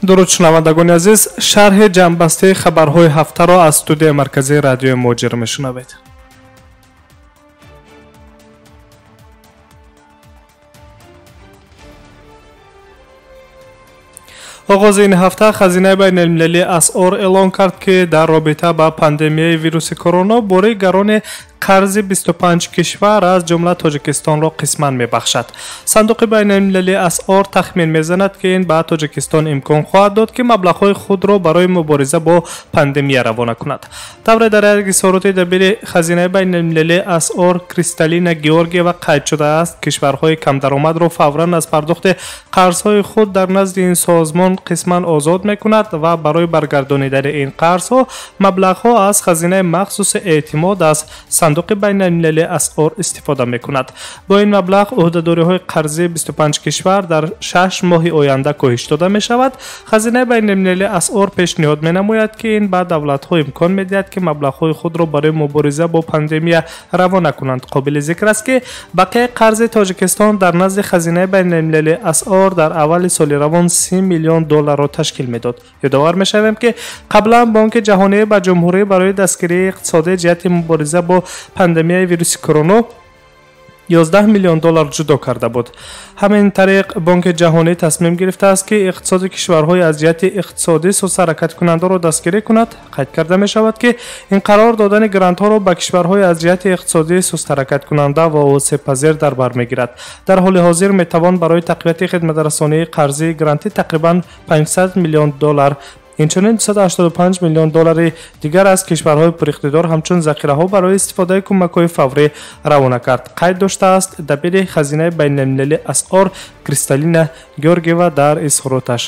Дуруд шунавандагони азиз, шарҳи ҷамъбастаи хабарҳои ҳафтаро аз студияи марказии радиои Муҳоҷир мешунавед. Оғози ин ҳафта Хазинаи байналмилалии асъор эълон кард, ки дар робита ба пандемияи вируси корона бори гарони қарзи 25 кишвар аз ҷумла Тоҷикистонро қисман мебахшад. Сандуқи байналмилалии асъор тахмин мезанад, ки ин ба Тоҷикистон имкон хоҳад дод, ки маблағҳои худро барои мубориза бо пандемия равона кунад. Тавре дар як изҳороти дабири Хазинаи байналмилалии асъор Кристалина Георгиева қайд шудааст, кишварҳои камдаромадро фавран аз пардохти қарзҳои худ дар назди ин созмон қисман озод мекунад ва барои баргардонидани ин қарзҳо маблағҳо аз хазинаи махсуси эътимод аз Сандуқи байналмилалии асъор истифода мекунад. Бо ин маблағ ӯҳдадориҳои қарзии 25 кишвар дар 6 моҳи оянда коҳиш дода мешавад. Хазинаи байналмилалии асъор пешниҳод менамояд, ки ин ба давлатҳо имкон медиҳад, ки маблағҳои худро барои мубориза бо пандемия равона кунанд. Қобили зикр аст, ки бақияи қарзи Тоҷикистон дар назди Хазинаи байналмилалии асъор дар аввали соли равон 30 миллион долларро ташкил медод. Ёдовар мешавем, ки қаблан Бонки ҷаҳонӣ ба ҷумҳурӣ барои дастгирии иқтисодӣ ҷиҳати мубориза бо пандемияи вируси корона 11 миллион доллар ҷудо карда буд. Ҳамин тариқ Бонки ҷаҳонӣ тасмим гирифтааст, ки иқтисоди кишварҳои аз ҷиҳати иқтисодӣ сустҳаракаткунандаро дастгирӣ кунад. Қайд карда мешавад, ки ин қарор додани грантҳоро ба кишварҳои аз ҷиҳати иқтисодӣ сустҳаракаткунанда ва осебпазир дар бар мегирад. Дар ҳоли ҳозир метавон барои тақвияти хидматрасонии қарзии грантӣ тақрибан 500 миллион доллар, инчунин 285 миллион доллари дигар аз кишварҳои пуриқтидор ҳамчун захираҳо барои истифодаи кӯмакҳои фаврӣ равона кард, қайд доштааст дабири Хазинаи байналмилалии асъор Кристалина Георгиева дар изҳороташ.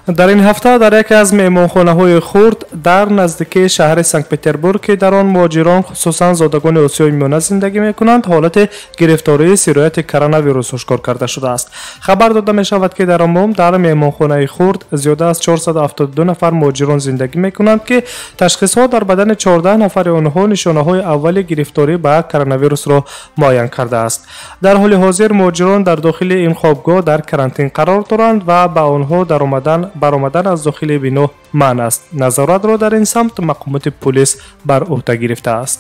Дар ин ҳафта дар яке аз меҳмонхонаҳои хурд дар наздикии шаҳри Санкт-Петербург, ки дар он муҳоҷирон, хусусан зодагони Осиёи Миёна зиндагӣ мекунанд, ҳолати гирифтории сирояти коронавирус ошкор карда шудааст. Хабар дода мешавад, ки дар умум дар меҳмонхонаи хурд зиёда аз 472 нафар муҳоҷирон зиндагӣ мекунанд, ки ташхисҳо дар бадани 14 нафари онҳо нишонаҳои аввали гирифторӣ ба коронавирусро муайян кардааст. Дар ҳоли ҳозир муҳоҷирон дар дохили ин хобгоҳ дар карантин қарор доранд ва ба онҳо баромадан аз дохили бино манъ аст. Назоратро дар ин самт мақомоти пулис бар ӯҳда гирифтааст.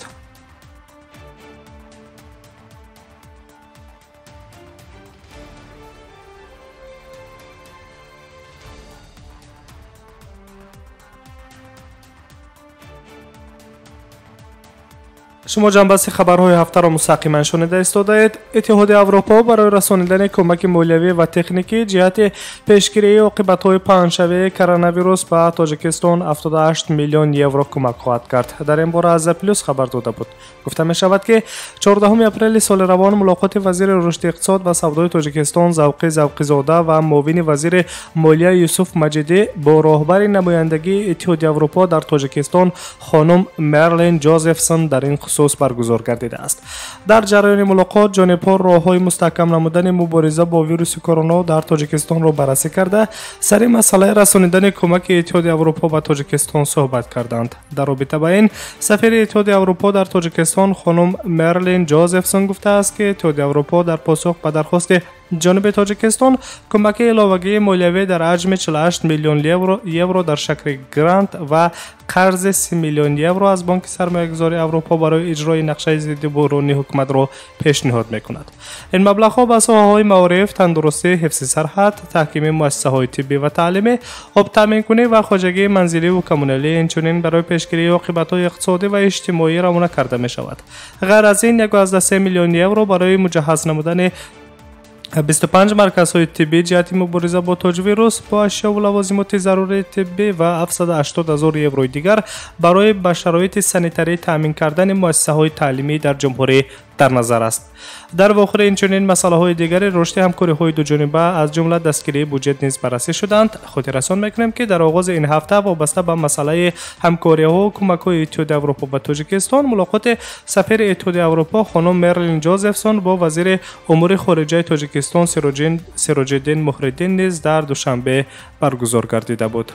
Шумо ҷамъбасти хабарҳои ҳафтаро мустақиман шунида истодаед. Иттиҳоди Аврупо барои расонидани кӯмаки молиявӣ ва техникӣ ҷиҳати пешгирии оқибатҳои паҳншавии коронавирус ба Тоҷикистон 78 миллион евро кӯмак хоҳад кард. Дар ин бора Азия Плюс хабар дода буд. Гуфта мешавад, ки 14 апрели соли равон мулоқоти вазири рушди иқтисод ва савдои Тоҷикистон Завқи Завқизода ва муовини вазири молия Юсуф Маҷидӣ бо роҳбари намояндагии Иттиҳоди Аврупо дар Тоҷикистон хонум Мерлин Ҷозефсон дар ин хусус баргузор гардидааст. Дар ҷараёни мулоқот ҷонибҳо роҳҳои мустаҳкам намудани мубориза бо вируси корона дар Тоҷикистонро баррасӣ карда, сари масъалаи расонидани кӯмаки Иттиҳоди Аврупо ба Тоҷикистон суҳбат карданд. Дар робита ба ин сафири Иттиҳоди Аврупо дар Тоҷикистон хонум Мерлин Ҷозефсон гуфтааст, ки Иттиҳоди Аврупо дар посух ба дархости ҷониби Тоҷикистон кӯмаки иловагии молиявӣ дар ҳаҷми 48 миллион евро дар шакли грант ва қарзи 30 миллион евро аз Бонки сармоягузории Аврупо барои иҷрои нақшаи зидди буҳронии ҳукуматро пешниҳод мекунад. Ин маблағҳо ба соҳаҳои маориф, тандурустӣ, ҳифзи сарҳад, таҳкими муассисаҳои тиббӣ ва таълимӣ, обтаъминкунӣ ва хоҷагии манзиливу коммуналӣ, инчунин барои пешгирии оқибатҳои иқтисодӣ ва иҷтимоӣ равона карда мешавад. Ғайр аз ин 1,3 миллион евро барои муҷаҳҳаз намудани 25 марказҳои тиббӣ ҷиҳати мубориза бо тоҷвирус бо ашёву лавозимоти зарурии тиббӣ ва 780 ҳазор еврои дигар барои ба шароити санитарӣ таъмин кардани муассисаҳои таълимӣ дар ҷумҳурӣ дар назар аст. Дар вохӯри инчунин масъалаҳои дигари рушди ҳамкориҳои дуҷониба аз ҷумла дастгирии буҷет низ баррасӣ шуданд. Хотиррасон мекунем, ки дар оғози ин ҳафта вобаста ба масъалаи ҳамкориҳо кӯмакҳои Иттиҳоди Аврупо ба Тоҷикистон мулоқоти сафири Иттиҳоди Аврупо хонум Мерлин Ҷозефсон бо вазири умури хориҷаи Тоҷикистон Сироҷиддин Муҳриддин низ дар Душанбе баргузор гардида буд.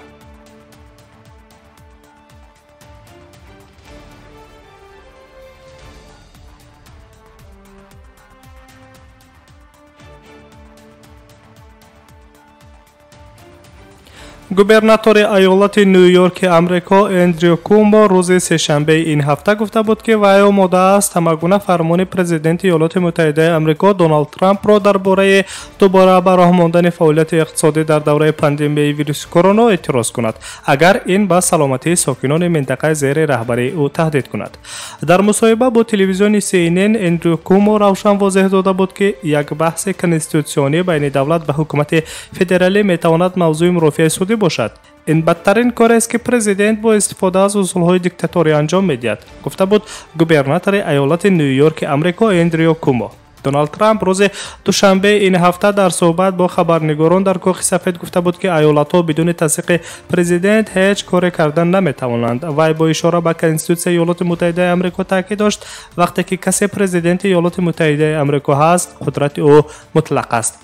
Губернатори айолати Нью-Йорки Амрико Эндрю Кумо рӯзи сешанбеи ин ҳафта гуфта буд, ки вай омода аст ҳамагуна фармони президенти Иёлоти Муттаҳидаи Амрико Доналд Трампро дар бораи дубора ба роҳ мондани фаъолияти иқтисодӣ дар давраи пандемияи вируси корона эътироз кунад, агар ин ба саломатии сокинони минтақаи зери раҳбарии ӯ таҳдид кунад. Дар мусоҳиба бо телевизиони CNN Эндрю Кумо равшан возеҳ дода буд, ки як баҳси конститутсионӣ байни давлат ва ҳукумати федералӣ метавонад мавзӯи мурофиаи судӣ бошад. Ин бадтарин корест, ки президент бо истифода аз усулҳои диктаторӣ анҷом медиҳад, гуфта буд губернатори айолати Нью-Йорки Амрико Эндрю Кумо. Доналд Трамп рӯзи душанбеи ин ҳафта дар суҳбат бо хабарнигорон дар Кохи Сафед гуфта буд, ки айолатҳо бидуни тасдиқи президент ҳеҷ коре кардан наметавонанд. Вай бо ишора ба Конститутсияи Иёлоти Муттаҳидаи Амрико таъкид дошт, вақте ки касе президенти Иёлоти Муттаҳидаи Амрико ҳаст, қудрати ӯ мутлақ аст.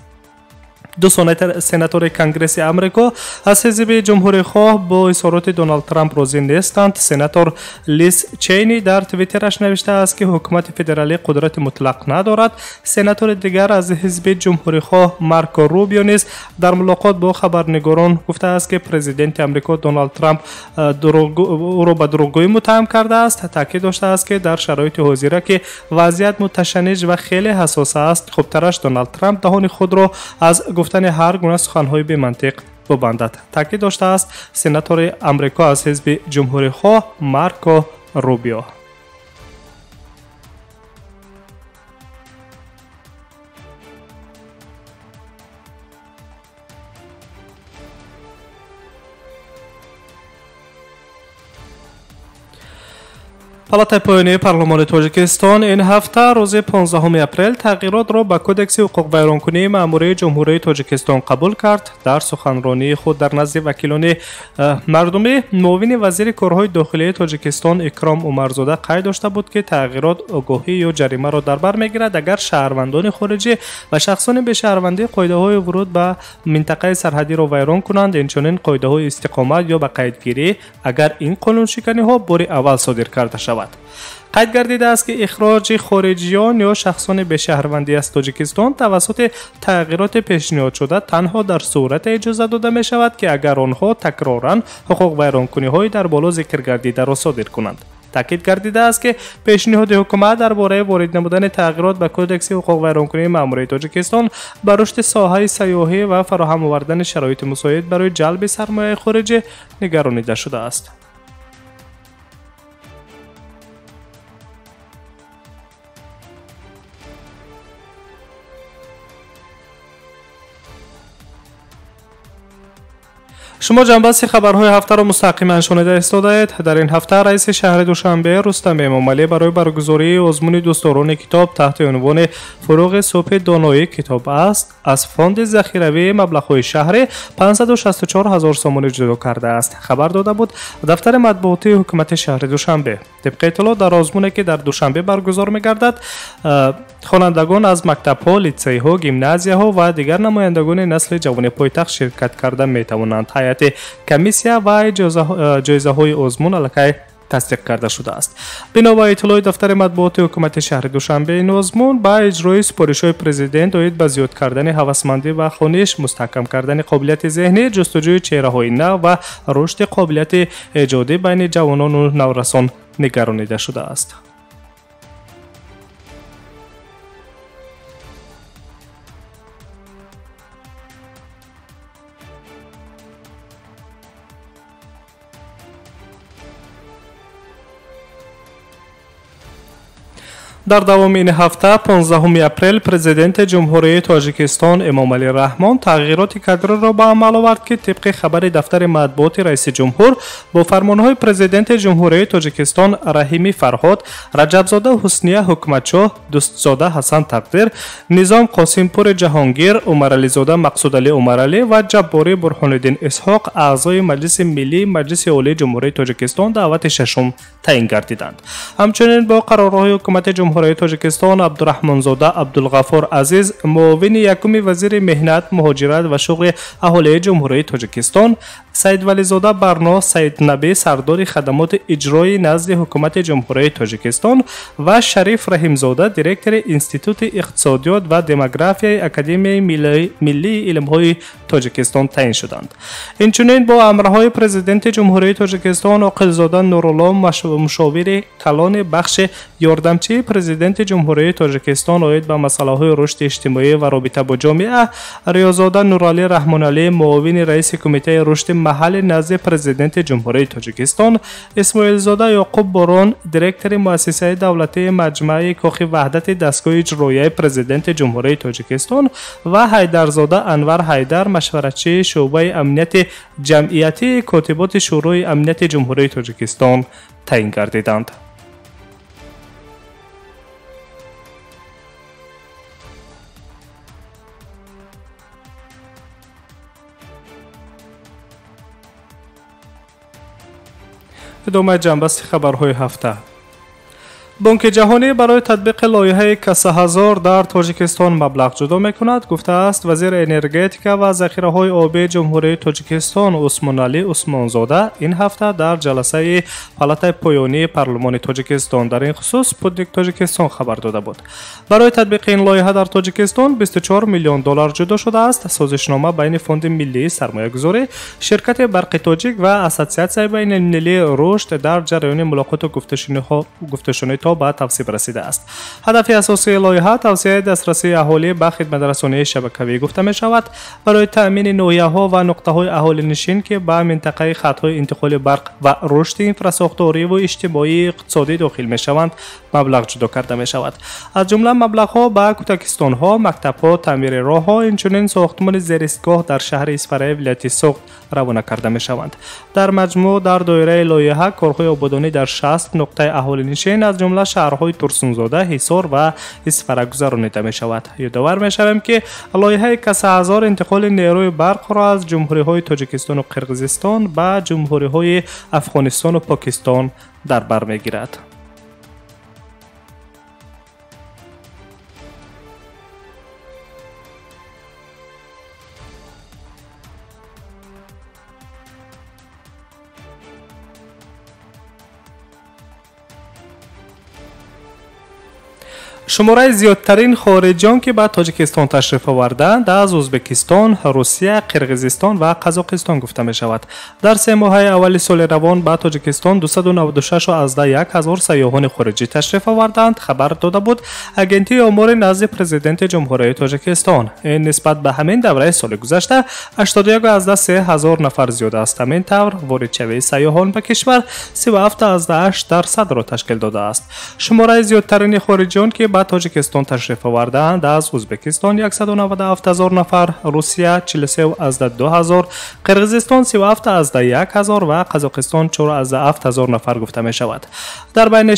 Ду сенатори Конгресси Амрико аз ҳизби ҷумҳурихоҳ бо изҳороти Доналд Трамп розӣ нестанд. Сенатор Лиз Чейни дар твиттераш навиштааст, ки ҳукумати федералӣ қудрати мутлақ надорад. Сенатори дигар аз ҳизби ҷумҳурихоҳ Марко Рубио низ дар мулоқот бо хабарнигорон гуфтааст, ки президенти Амрико Доналд Трамп ӯро ба дурӯғгӯӣ муттаҳам кардааст. Таъкид доштааст, ки дар шароити ҳозира, ки вазъият муташанниҷ ва хеле ҳассос аст, хубтараш Доналд Трамп даҳони худро аз гуфтани ҳар гуна суханҳои бемантиқ бубандад, таъкид доштааст сенатори Амрико аз ҳизби ҷумҳурихоҳ Марко Рубио. Палатаи поёнии парлумони Тоҷикистон ин ҳафта рӯзи 15 апрел тағйиротро ба Кодекси ҳуқуқвайронкунии маъмурии Ҷумҳурии Тоҷикистон қабул кард. Дар суханронии худ дар назди вакилони мардумӣ муовини вазири корҳои дохилии Тоҷикистон Икром Умарзода қайд дошта буд, ки тағйирот огоҳӣ ё ҷаримаро дар бар мегирад, агар шаҳрвандони хориҷӣ ва шахсони бешаҳрвандӣ қоидаҳои вуруд ба минтақаи сарҳадиро вайрон кунанд, инчунин қоидаҳои истиқомат ё ба қайдгирӣ, агар ин қонуншиканиҳо бори аввал содир карда шавад. Қайд гардидааст, ки ихроҷи хориҷиён ё шахсони бешаҳрвандӣ аз Тоҷикистон тавассути тағйироти пешниҳодшуда танҳо дар сурате иҷоза дода мешавад, ки агар онҳо такроран ҳуқуқвайронкуниҳои дар боло зикр гардидаро содир кунанд. Таъкид гардидааст, ки пешниҳоди ҳукумат дар бораи ворид намудани тағйирот ба Кодекси ҳуқуқвайронкунии маъмурии Тоҷикистон ба рушди соҳаи сайёҳӣ ва фароҳам овардани шароити мусоид барои ҷалби сармояи хориҷӣ нигаронида шудааст. Шумо ҷанбасти хабарҳои ҳафтаро мустақиман шунида истодаед. Дар ин ҳафта раиси шаҳри Душанбе Рустам Эмомалӣ барои баргузории озмуни дӯстдорони китоб таҳти унвони «Фуруғи субҳи доноӣ китоб аст» аз фонди захиравии маблағҳои шаҳрӣ 564 ҳазор сомонӣ ҷудо кардааст, хабар дода буд дафтари матбуотии ҳукумати шаҳри Душанбе. Тибқи иттилоъ, дар озмуне, ки дар Душанбе баргузор мегардад, хонандагон аз мактабҳо, литсейҳо, гимназияҳо ва дигар намояндагони насли ҷавони пойтахт ширкат карда метавонанд. Ҳайати комиссия ва ҷоизаҳои озмун аллакай тасдиқ карда шудааст. Бино ба иттилои дафтари матбуоти ҳукумати шаҳри Душанбе, ин озмун ба иҷрои супоришҳои президент оид ба зиёд кардани ҳавасмандӣ ва хониш, мустаҳкам кардани қобилияти зеҳнӣ, ҷустуҷӯи чеҳраҳои нав ва рушди қобилияти эҷодӣ байни ҷавонону наврасон нигаронида шудааст. Дар давоми ин ҳафта 15 апрел президенти Ҷумҳурии Тоҷикистон Эмомалӣ Раҳмон тағйироти кадриро ба амал овард, ки тибқи хабари дафтари матбуоти раиси ҷумҳур бо фармонҳои президенти Ҷумҳурии Тоҷикистон Раҳими Фарҳод, Раҷабзода Ҳусния Ҳукматшоҳ, Дӯстзода Ҳасан Тақдир, Низом Қосимпури Ҷаҳонгир, Умарализода Мақсудалӣ Умаралӣ ва Ҷабборӣ Бурҳониддин Исҳоқ аъзои Маҷлиси Миллии Маҷлиси Олии Ҷумҳурии Тоҷикистон даъвати шашум таъин гардиданд. Ҳамчунин бо қарорҳои ҳукумати Ҷумҳурии Тоҷикистон, Абдураҳмонзода Абдулғафур Азиз, муовини якуми вазири меҳнат, муҳоҷират ва шуғли аҳолии Ҷумҳурии Тоҷикистон, Саидвализода Барно Саиднабӣ, сардори хадамоти иҷроии назди Ҳукумати Ҷумҳурии Тоҷикистон ва Шариф Раҳимзода, директори Институти иқтисодиёт ва демографияи Академияи миллии илмҳои Тоҷикистон таъин шуданд. Инчунин бо амрҳои Президенти Ҷумҳурии Тоҷикистон Оқилзода Нурулло, мушовири калони бахши ёрдамчии Президенти Ҷумҳурии Тоҷикистон оид ба масъалаҳои рушди иҷтимоӣ ва робита бо ҷомеа, Риёзода Нуралӣ Раҳмоналӣ, муовини раиси Кумитаи рушди маҳалли назди Президенти Ҷумҳурии Тоҷикистон, Исмоилзода Ёқуб Борон, директори Муассисаи давлатии Маҷмааи Кохи Ваҳдати дастгоҳи иҷроияи Президенти Ҷумҳурии Тоҷикистон ва Ҳайдарзода Анвар Ҳайдар, машваратчии шӯъбаи амнияти ҷамъиятии Котиботи Шӯрои амнияти Ҷумҳурии Тоҷикистон таъин гардиданд. Идомаи ҷанбасти хабарҳои ҳафта. Бонки ҷаҳонӣ барои татбиқи лоиҳаи Каса-ҳазор дар Тоҷикистон маблағ ҷудо мекунад, гуфтааст вазири энергетика ва захираҳои обии Ҷумҳурии Тоҷикистон Усмоналӣ Усмонзода ин ҳафта дар ҷаласаи Палатаи поёнии парлумони Тоҷикистон. Дар ин хусус Спутник Тоҷикистон хабар дода буд. Барои татбиқи ин лоиҳа дар Тоҷикистон 24 миллион доллар ҷудо шудааст. Созишнома байни Фонди миллии сармоягузорӣ, ширкати Барқи Тоҷик ва Ассотсиатсияи байналмилалии рушд дар ҷараёни мулоқоту гуфтушунид ба тавсиб расидааст. Ҳадафи асосии лоиҳа тавсеаи дастрасии аҳолӣ ба хидматрасонии шабакавӣ гуфта мешавад. Барои таъмини ноҳияҳо ва нуқтаҳои аҳолинишин, ки ба минтақаи хатҳои интиқоли барқ ва рушди инфрасохториву иҷтимоии иқтисодӣ дохил мешаванд, маблағ ҷудо карда мешавад. Аз ҷумла маблағҳо ба кӯдакистонҳо, мактабҳо, таъмири роҳҳо, инчунин сохтмони зеристгоҳ дар шаҳри Исфараи вилояти Суғд равона карда мешаванд. Дар маҷмӯъ дар доираи лоиҳа корҳои ободонӣ дар 60 нуқтаи аҳолинишин, аз ҷумла шаҳрҳои Турсунзода, Ҳисор ва Исфара гузаронида мешавад. Ёдовар мешавем, ки лоиҳаи Каса-ҳазор интиқоли нерӯи барқро аз ҷумҳуриҳои Тоҷикистону Қирғизистон ба ҷумҳуриҳои Афғонистону Покистон дар бар мегирад. Шумораи зиёдтарин хориҷиён, ки ба Тоҷикистон ташриф оварданд, аз Ӯзбекистон, Русия, Қирғизистон ва Қазоқистон гуфта мешавад. Дар се моҳаи аввали соли равон ба Тоҷикистон 296,1 ҳазор сайёҳони хориҷӣ ташриф оварданд, хабар дода буд Агентии омори назди Президенти Ҷумҳурии Тоҷикистон. Ин нисбат ба ҳамин давраи соли гузашта 81,3 ҳазор нафар зиёд аст. Ҳамин тавр воридшавии сайёҳон ба кишвар 37,8%-ро ташкил додааст. Шумораи зиёдтарини хориҷиён, ки ба Тоҷикистон ташриф овардаанд, аз Ӯзбекистон 197 ҳазор нафар, Русия 43,2 ҳазор, Қирғизистон 37,1 ҳазор ва Қазоқистон 4,7 ҳазор нафар гуфта мешавад. Дар байни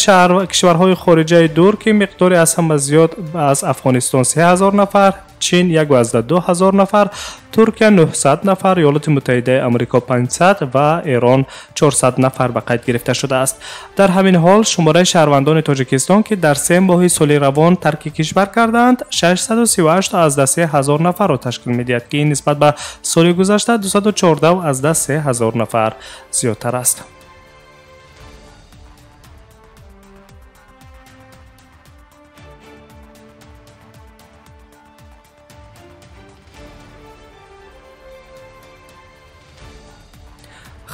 кишварҳои хориҷаи дур, ки миқдори аз ҳама зиёд аз Афғонистон 3 ҳазор нафар, Чин 1,2 ҳазор нафар, Туркия 900 нафар, Иёлоти Муттаҳидаи Амрико 500 ва Эрон 400 нафар ба қайд гирифта шудааст. Дар ҳамин ҳол шумораи шаҳрвандони Тоҷикистон, ки дар се моҳи соли равон тарки кишвар кардаанд, 638,3 ҳазор нафарро ташкил медиҳад, ки ин нисбат ба соли гузашта 214,3 ҳазор нафар зиёдтар аст.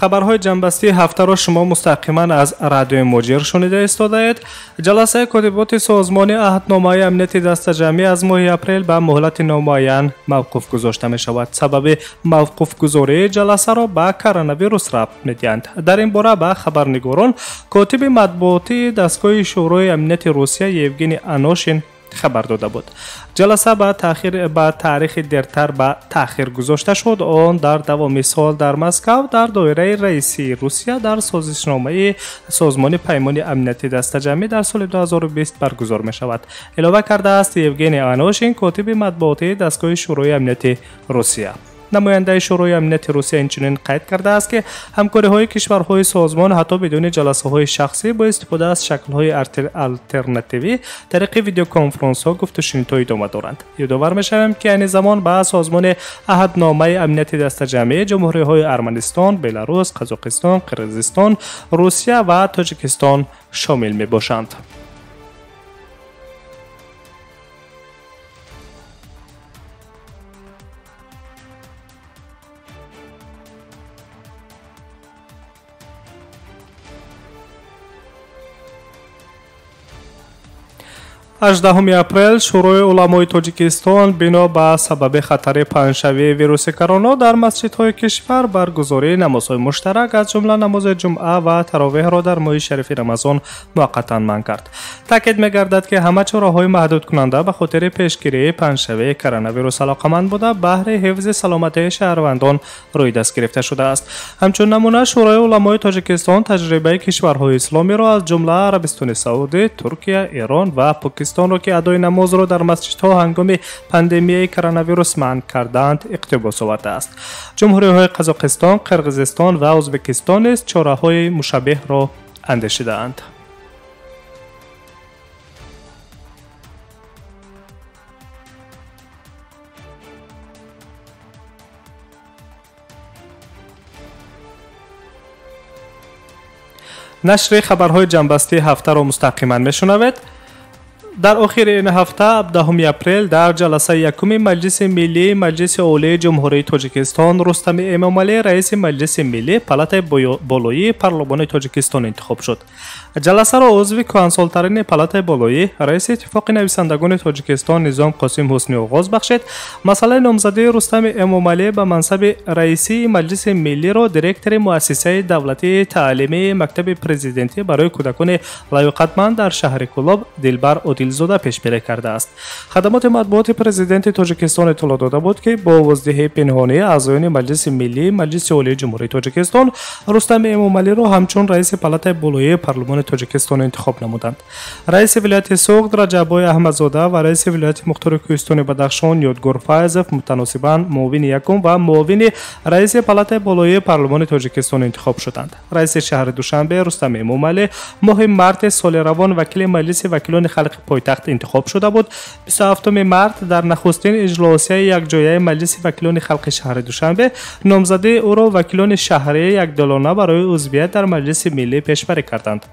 Хабарҳои ҷанбастии ҳафтаро шумо мустақиман аз радиои Муҷир шунида истодаед. Ҷаласаи котиботи Созмони аҳдномаи амнияти дастаҷамъӣ аз моҳи апрел ба муҳлати номуайян мавқуф гузошта мешавад. Сабаби мавқуфгузории ҷаласаро ба коронавирус рабт медиҳанд. Дар ин бора ба хабарнигорон котиби матбуотии дастгоҳи Шӯрои амнияти Русия Евгений Аношин хабар дода буд. Ҷаласа ба таърихи дертар ба таъхир гузошта шуд. Он дар давоми сол дар Москав дар доираи раисии Русия дар созишномаи Созмони Паймони амнияти дастаҷамъӣ дар соли 2020 баргузор мешавад. Илова кардааст Евгений Аношин, котиби матбуотии дастгоҳи Шӯрои амнияти Русия. Намояндаи Шӯрои Амнияти Русия инчунин қайд кардааст, ки ҳамкориҳои кишварҳои созмон ҳатто бидуни ҷаласаҳои шахсӣ бо истифода аз шаклҳои алтернативӣ тариқи видеоконфронсҳо гуфтушунидҳо идома доранд. Ёдовар мешавем, ки айни замон ба созмони Аҳдномаи Амнияти Дастаҷамъӣ ҷумҳуриҳои Арманистон, Беларус, Қазоқистон, Қирғизистон, Русия ва Тоҷикистон шомил мебошанд. 18 апрел Шӯрои уламои Тоҷикистон бино ба сабаби хатари паҳншавии вируси корона дар масҷидҳои кишвар баргузории намозҳои муштарак, аз ҷумла намози ҷумъа ва таровеҳро дар моҳи шарифи Рамазон муваққатан манъ кард. Таъкид мегардад, ки ҳама чораҳои маҳдудкунанда ба хотири пешгирии паҳншавии коронавирус алоқаманд буда, баҳри ҳифзи саломатии шаҳрвандон рӯи даст гирифта шудааст. Ҳамчун намуна, Шӯрои уламои Тоҷикистон таҷрибаи кишварҳои исломиро, аз ҷумла Арабистони Саудӣ, Туркия, Эрон ва Покистонро, ки адои намозро дар масҷидҳо ҳангоми пандемияи коронавирус манъ кардаанд, иқтибос овардааст. Ҷумҳуриҳои Қазоқистон, Қирғизистон ва Ӯзбекистон низ чораҳои мушаббеҳро андешидаанд. Нашри хабарҳои ҷамъбастии ҳафтаро мустақиман мешунавед. Дар охири ин ҳафта, 17 апрел, дар ҷаласаи якуми Маҷлиси Миллии Маҷлиси Олии Ҷумҳурии Тоҷикистон Рустами Эмомалӣ раиси Маҷлиси Миллӣ Палатаи болоии Парлумони Тоҷикистон интихоб шуд. Ҷаласаро узви кӯҳансолтарини Палатаи болоӣ, раиси Иттифоқи нависандагони Тоҷикистон Низом Қосим ҳусни оғоз бахшид. Масъалаи номзадии Рустами Эмомалӣ ба мансаби раисии Маҷлиси Миллиро директори муассисаи давлатии таълимии мактаби президентӣ барои кӯдакони лаёқатманд дар шаҳри Кӯлоб Дилбар Одилзода пешбинӣ кардааст. Хадамоти матбуоти президенти Тоҷикистон иттилоъ дода буд, ки бо овоздиҳии пинҳонии аъзоёни Маҷлиси Миллии Маҷлиси Олии Ҷумҳурии Тоҷикистон Рустами Эмомалиро ҳамчун раиси Палатаи болоии Парлумони Тоҷикистон интихоб намуданд. Раиси вилояти Суғд Раҷаббой Аҳмадзода ва раиси вилояти мухтори кӯҳистони Бадахшон Ёдгор Файзов мутаносибан муовини якум ва муовини раиси Палатаи болоии Парлумони Тоҷикистон интихоб шуданд. Раиси шаҳри Душанбе Рустами Эмомалӣ моҳи марти соли равон вакили Маҷлиси вакилони халқи пойтахт интихоб шуда буд. 27 март дар нахустин иҷлосияи якҷояи Маҷлиси вакилони халқи шаҳри Душанбе номзадии ӯро вакилони шаҳрии якдилона барои узвият дар Маҷлиси Миллӣ пешбарӣ карданд.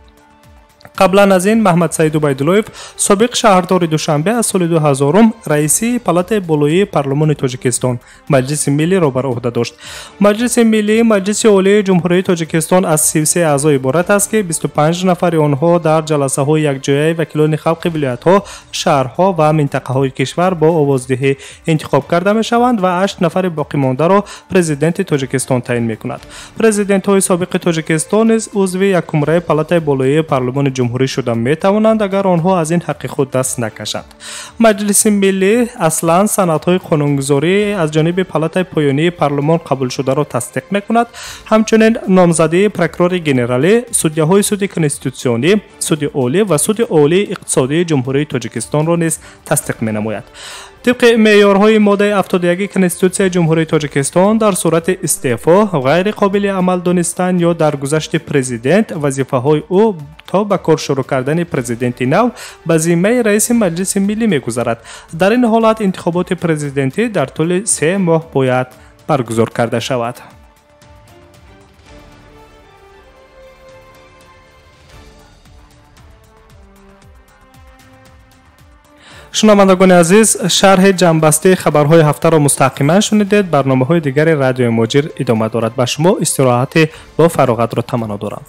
Қаблан аз ин Маҳмадсаид Убайдуллоев, собиқ шаҳрдори Душанбе, аз соли 2000 раисии Палатаи болоии Парлумони Тоҷикистон Маҷлиси Миллиро бар ӯҳда дошт. Маҷлиси Миллии Маҷлиси Олии Ҷумҳурии Тоҷикистон аз 33 аъзо иборат аст, ки 25 нафари онҳо дар ҷаласаҳои якҷояи вакилони халқи вилоятҳо, шаҳрҳо ва минтақаҳои кишвар бо овоздиҳӣ интихоб карда мешаванд ва 8 нафари боқимондаро президенти Тоҷикистон таъин мекунад. Президентҳои собиқи Тоҷикистон низ узви якумраи Палатаи болоии Парлумони ҷумҳурӣ шуда метавонанд, агар онҳо аз ин ҳаққи худ даст накашанд. Маҷлиси Миллӣ аслан санадҳои қонунгузорӣ аз ҷониби Палатаи поёнии парлумон қабулшударо тасдиқ мекунад. Ҳамчунин номзадии прокурори генералӣ, судяҳои Суди Конститутсионӣ, Суди Олӣ ва Суди Олии иқтисодии Ҷумҳурии Тоҷикистонро низ тасдиқ менамояд. Тибқи меъёрҳои моддаи 71 Конститутсияи Ҷумҳурии Тоҷикистон, дар сурати истеъфо, ғайри қобили амал донистан ё даргузашти президент, вазифаҳои ӯ то ба кор шурӯъ кардани президенти нав ба зиммаи раиси Маҷлиси Миллӣ мегузарад. Дар ин ҳолат интихоботи президентӣ дар тӯли 3 моҳ бояд баргузор карда шавад. Шунавандагони азиз, шарҳи ҷамъбастии хабарҳои ҳафтаро мустақиман шунидед. Барномаҳои дигари Радиои Муҳоҷир идома дорад. Ба шумо истироҳати бо фароғатро таманно дорам.